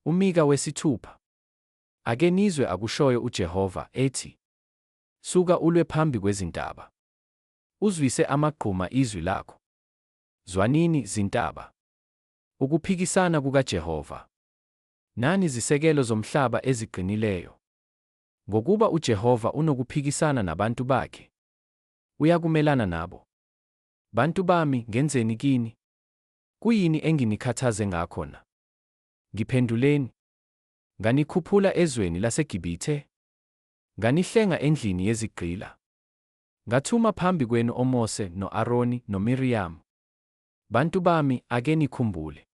UMika wesithupha. Ake nizwe akushoyo uJehova, ethi, Suka ulwe phambi kwezintaba, uzwise amagquma izwi lakho. Zwanini, zintaba, ukuphikisana kukaJehova, nani zisekelo zomhlaba eziqinileyo. Ngokuba uJehova unokuphikisana nabantu bakhe, uyakumelana nabo. Bantu bami, ngenzeni kini? Kuyini enginikhathaze ngakho na? Ngiphenduleni. Nganikhuphula ezweni laseGibithe, nganihlenga endlini yezigqila. Ngathuma phambi kwenu oMose, no-Aroni, noMiriyamu. Bantu bami, ake nikhumbule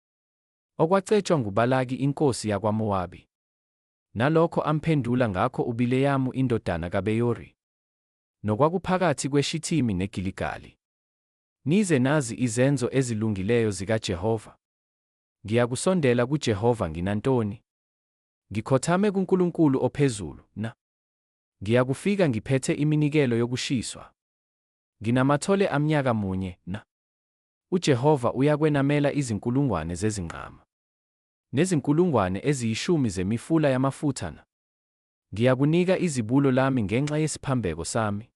okwacetshwa nguBalaki inkosi yakwaMowabi, nalokho amphendula ngakho uBileyamu indodana kaBeyori, nokwakuphakathi kweShithimi neGiligali. Nize nazi izenzo ezilungileyo zikaJehova. Ngiyakusondela kuJehova nginantoni? Ngikhothame kuNkulunkulu ophezulu, na? Ngiyakufika ngiphethe iminikelo yokushiswa, nginamathole amnyaka munye, na? UJehova uyakwenamela izinkulungwane zezinqama, nezinkulungwane eziyishumi zemifula yamafutha na? Ngiyakunika izibulo lami ngenxa yesiphambeko sami,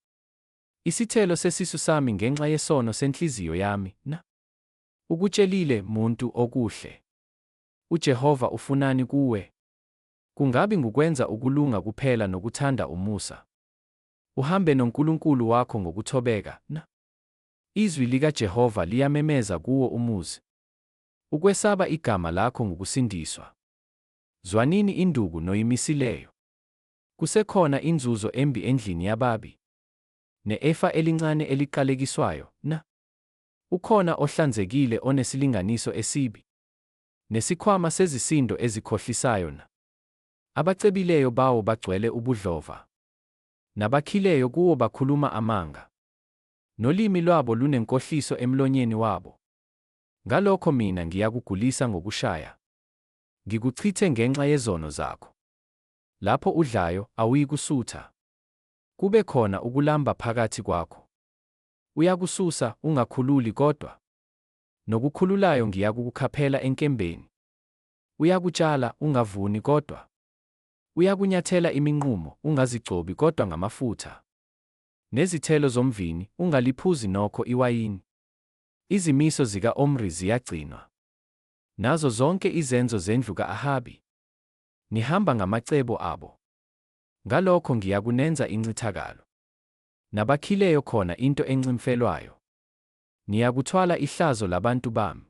isithelo sesisu sami ngenxa yesono senhliziyo yami, na? Ukutshelile, muntu, okuhle. UJehova ufunani kuwe? Kungabi ngukwenza ukulunga kuphela nokuthanda umusa, uhambe noNkulunkulu wakho ngokuthobeka, na? Izwi likaJehova liyamemeza kuwo umuzi. Ukwesaba igama lakho ngukusindiswa. Zwanini induku noyimisileyo. Kusekhona inzuzo embi endlini yababi, ne-efa elincane eliqalekiswayo, na? Ukhona ohlanzekile onesilinganiso esibi, nesikhwama sezisindo ezikhohlisayo na? Abacebileyo bawo bagcwele ubudlova, nabakhileyo kuwo bakhuluma amanga, nolimi lwabo lunenkohliso emlonyeni wabo. Ngalokho mina ngiyakugulisa ngokushaya, ngikuchithe ngenxa yezono zakho. Lapho udlayo, awuyikusutha, kube khona ukulamba phakathi kwakho. Uyakususa, ungakhululi kodwa, nokukhululayo ngiyakukukhaphela enkembeni. Uyakutshala, ungavuni kodwa, uyakunyathela iminqumo, ungazigcobi kodwa ngamafutha, nezithelo zomvini, ungaliphuzi nokho iwayini. Izimiso zika-Omri ziyagcinwa, nazo zonke izenzo zendlu ka-Ahabi. Nihamba ngamacebo abo. Ngalokho ngiyakunenza incithakalo, nabakhileyo khona into encimfelwayo. Niyakuthwala ihlazo labantu bami.